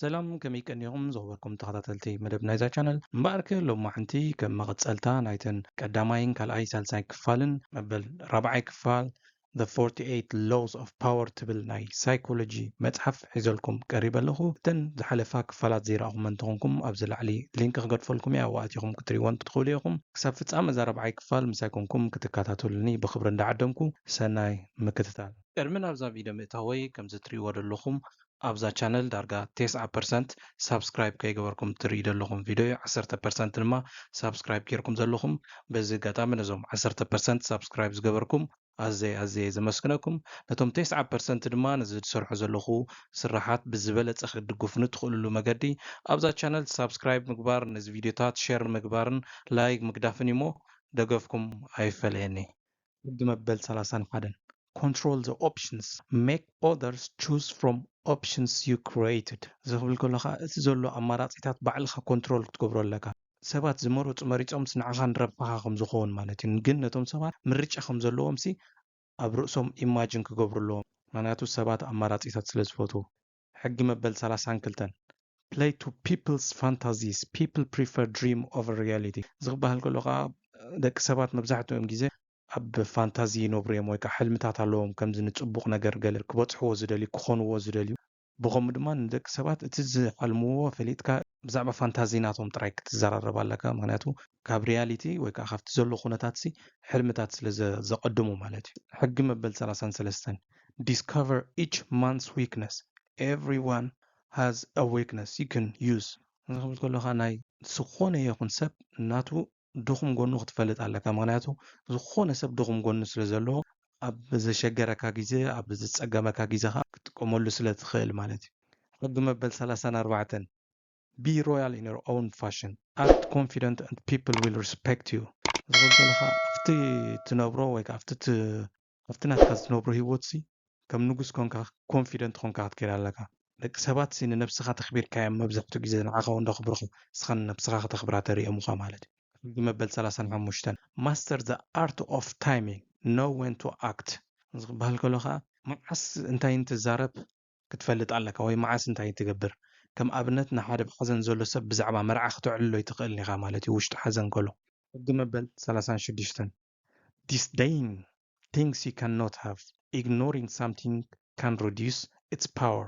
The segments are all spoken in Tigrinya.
ሰላም፣ ከመይ ቀኒኹም ዝኸበርኩም ተኸታተልቲ መደብ ናይዛ ቻነል? እምበኣርከ ሎማዕንቲ ከም መቐጸልታ ናይተን ቀዳማይን ካልኣይ ሳልሳይ ክፋልን መበል ራብዓይ ክፋል The forty-eight Laws of Power ትብል ናይ ሳይኮሎጂ መጽሓፍ ሒዘልኩም ቀሪበ ኣለኹ። እተን ዝሓለፋ ክፋላት ዘይረኣኹም እንተኾንኩም ኣብዚ ላዕሊ ሊንክ ክገድፈልኩም እየ፣ ኣብኡ ኣቲኹም ክትሪእወን ትኽእሉ ኢኹም። ክሳብ ፍጻመ እዛ ራብዓይ ክፋል ምሳይ ኮንኩም ክትከታተሉኒ ብኽብሪ እንዳዓደምኩ ሰናይ ምክትታል። ቅድሚ ናብዛ ቪድዮ ምእታወይ ከምዚ ትሪእዎ ዘለኹም ኣብዛ ቻነል ዳርጋ ተስዓ ፐርሰንት ሳብስክራይብ ከይገበርኩም ትርኢ ዘለኹም ቪድዮ እዩ። ዓሰርተ ፐርሰንት ድማ ሳብስክራይብ ጌርኩም ዘለኹም። በዚ ኣጋጣሚ ነዞም ዓሰርተ ፐርሰንት ሳብስክራይብ ዝገበርኩም ኣዘይ ኣዘየ ዘመስግነኩም። ነቶም ተስዓ ፐርሰንት ድማ ነዚ ዝሰርሖ ዘለኹ ስራሓት ብዝበለጸ ክትድግፉኒ ትኽእልሉ መገዲ ኣብዛ ቻነል ሳብስክራይብ ምግባር፣ ነዚ ቪድዮታት ሼር ምግባርን ላይክ ምግዳፍን እዩሞ ደገፍኩም ኣይፈለየኒ። ሕጊ መበል ሰላሳን ሓደን Control the options. Make others choose from options you created። እዚ ክብል ከሎ ከዓ እቲ ዘሎ ኣማራፂታት ባዕልኻ ኮንትሮል ክትገብሮ ኣለካ። ሰባት ዝመረፁ መሪፆምስ ንዓኻ ንረብሓኻ ከም ዝኸውን ማለት እዩ። ግን ነቶም ሰባት ምርጫ ከም ዘለዎም ሲ ኣብ ርእሶም ኢማጂን ክገብሩ ኣለዎም። ምክንያቱ ሰባት ኣማራፂታት ስለ ዝፈትዉ። ሕጊ መበል ሰላሳን ክልተን Play to people's fantasies. People prefer dream over reality። እዚ ክበሃል ከሎ ከዓ ደቂ ሰባት መብዛሕትኦም ግዜ ኣብ ፋንታዚ ይነብሩ እዮም፣ ወይ ከዓ ሕልምታት ኣለዎም፣ ከምዚ ንፅቡቕ ነገር ገለ ክበፅሕዎ ዝደልዩ፣ ክኾንዎ ዝደልዩ። ብኸምኡ ድማ ንደቂ ሰባት እቲ ዝሓልምዎ ፈሊጥካ ብዛዕባ ፋንታዚ ናቶም ጥራይ ክትዘራረብ ኣለካ። ምክንያቱ ካብ ሪያሊቲ ወይ ከዓ ካብቲ ዘሎ ኩነታት ሲ ሕልምታት ስለ ዘ-፣ ዘቐድሙ ማለት እዩ። ሕጊ መበል ሰላሳን ሰለስተን Discover each man's weakness. Everyone has a weakness you can use። እዚ ክብል ከለኻ ናይ ዝኾነ ይኹን ሰብ ናቱ ድኹም ጎኑ ክትፈልጥ ኣለካ። ምክንያቱ ዝኾነ ሰብ ድኹም ጎኑ ስለ ዘለዎ ኣብ ዘሸገረካ ግዜ፣ ኣብ ዝጸገመካ ግዜ ኸዓ ክትጥቀመሉ ስለ ትኽእል ማለት እዩ። ሕጊ መበል ሰላሳን ኣርባዕተን Be royal in your own fashion. Act confident and people will respect you። ዝብል ዘለኻ ኣብቲ ትነብሮ ወይ ከዓ ኣብቲ ት-፣ ኣብቲ ናትካ ዝነብሮ ህይወት ሲ ከም ንጉስ ኮንካ ኮንፊደንት ኮንካ ክትከይድ ኣለካ። ደቂ ሰባት ሲ ንነብስኻ ተኽቢርካዮም መብዛሕትኡ ግዜ ንዓኻ እውን ደኽብሩኻ፣ ንስኻ ንነብስኻ ከተኽብራ ተርእዮምኻ ማለት እዩ። ሕጊ መበል ሰላሳን ሓሙሽተን Master the art of timing. Know when to act። እዚ ክበሃል ከሎ ኸዓ መዓስ እንታይ እንትዛረብ ክትፈልጥ ኣለካ፣ ወይ መዓስ እንታይ ትገብር። ከም ኣብነት ንሓደ ብሓዘን ዘሎ ሰብ ብዛዕባ መርዓ ክተዕልሎ ይትኽእል ኢኻ ማለት እዩ፣ ውሽጢ ሓዘን ከሎ። ሕጊ መበል ሰላሳን ሽዱሽተን Disdain things you cannot have. Ignoring something can reduce its power.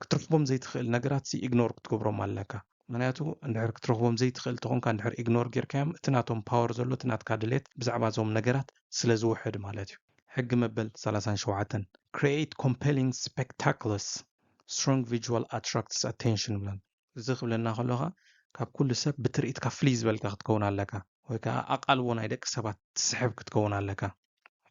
ክትረኽቦም ዘይትኽእል ነገራት ሲ ኢግኖር ክትገብሮም ኣለካ። ምክንያቱ እንድሕር ክትረኽቦም ዘይትኽእል ተኾንካ፣ እንድሕር ኢግኖር ጌርካዮም፣ እቲ ናቶም ፓወር ዘሎ፣ እቲ ናትካ ድሌት ብዛዕባ እዞም ነገራት ስለ ዝውሕድ ማለት እዩ። ሕጊ መበል ሰላሳን ሸውዓተን Create compelling spectacles. Strong visual attracts attention ይብለን። እዚ ክብለና ከሎኻ ካብ ኩሉ ሰብ ብትርኢትካ ፍልይ ዝበልካ ክትከውን ኣለካ፣ ወይ ከዓ ኣቓልቦ ናይ ደቂ ሰባት ትስሕብ ክትከውን ኣለካ።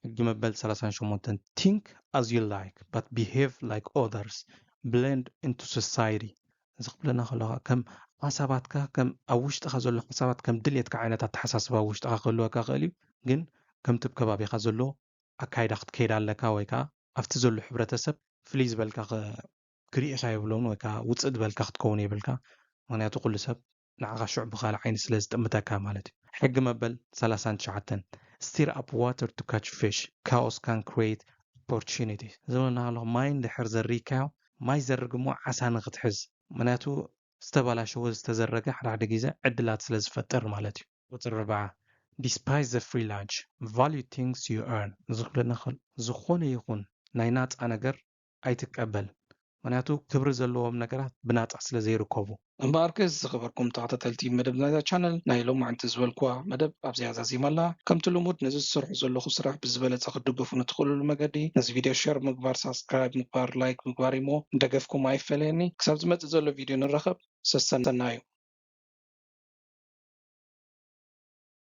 ሕጊ መበል ሰላሳን ሸሞንተን Think as you like but behave like others. Blend into society። እዚ ክብለና ከሎኻ ከም ሓሳባትካ፣ ከም ኣብ ውሽጥኻ ዘሎ ሓሳባት ከም ድልየትካ ዓይነት ኣተሓሳስባ ኣብ ውሽጥኻ ክህልወካ ክእል እዩ፣ ግን ከምቲ ኣብ ከባቢኻ ዘሎ ኣካይዳ ክትከይድ ኣለካ፣ ወይ ከዓ ኣብቲ ዘሎ ሕብረተሰብ ፍልይ ዝበልካ ኸ-፣ ክርኢ ኸ የብሎን፣ ወይ ከዓ ውፅእ ዝበልካ ክትከውን የብልካ። ምክንያቱ ኩሉ ሰብ ንዓኻ ሽዑ ብኻልእ ዓይኒ ስለ ዝጥምተካ ማለት እዩ። ሕጊ መበል ሰላሳን ትሽዓተን Stir up water to catch fish. Chaos can create opportunity. ዝብለና ከለኹ ማይ እንድሕር ዘሪካዮ፣ ማይ ዘርግ እሞ ዓሳ ንክትሕዝ። ምክንያቱ ዝተበላሸወ ዝተዘረገ ሓደ ሓደ ግዜ ዕድላት ስለ ዝፈጥር ማለት እዩ። ቁፅሪ ኣርባዓ Despise the free lunch. Value things you earn. እዚ ክብለና ከሎ ዝኾነ ይኹን ናይ ናፃ ነገር ኣይትቀበል። ምክንያቱ ክብሪ ዘለዎም ነገራት ብናፃ ስለ ዘይርከቡ። እምበኣርከስ ዝኸበርኩም ተኸታተልቲ መደብ ናይዛ ቻነል፣ ናይ ሎማዕንቲ ዝበልኩዋ መደብ ኣብዚኣ ዛዚማ ኣላ። ከምቲ ልሙድ ነዚ ዝሰርሖ ዘለኹ ስራሕ ብዝበለፀ ክትድግፉኒ ትኽእሉሉ መገዲ ነዚ ቪድዮ ሸር ምግባር፣ ሳብስክራይብ ምግባር፣ ላይክ ምግባር እዩሞ ደገፍኩም ኣይፈለየኒ። ክሳብ ዝመፅእ ዘሎ ቪድዮ ንራኸብ። ሰሰናዩ።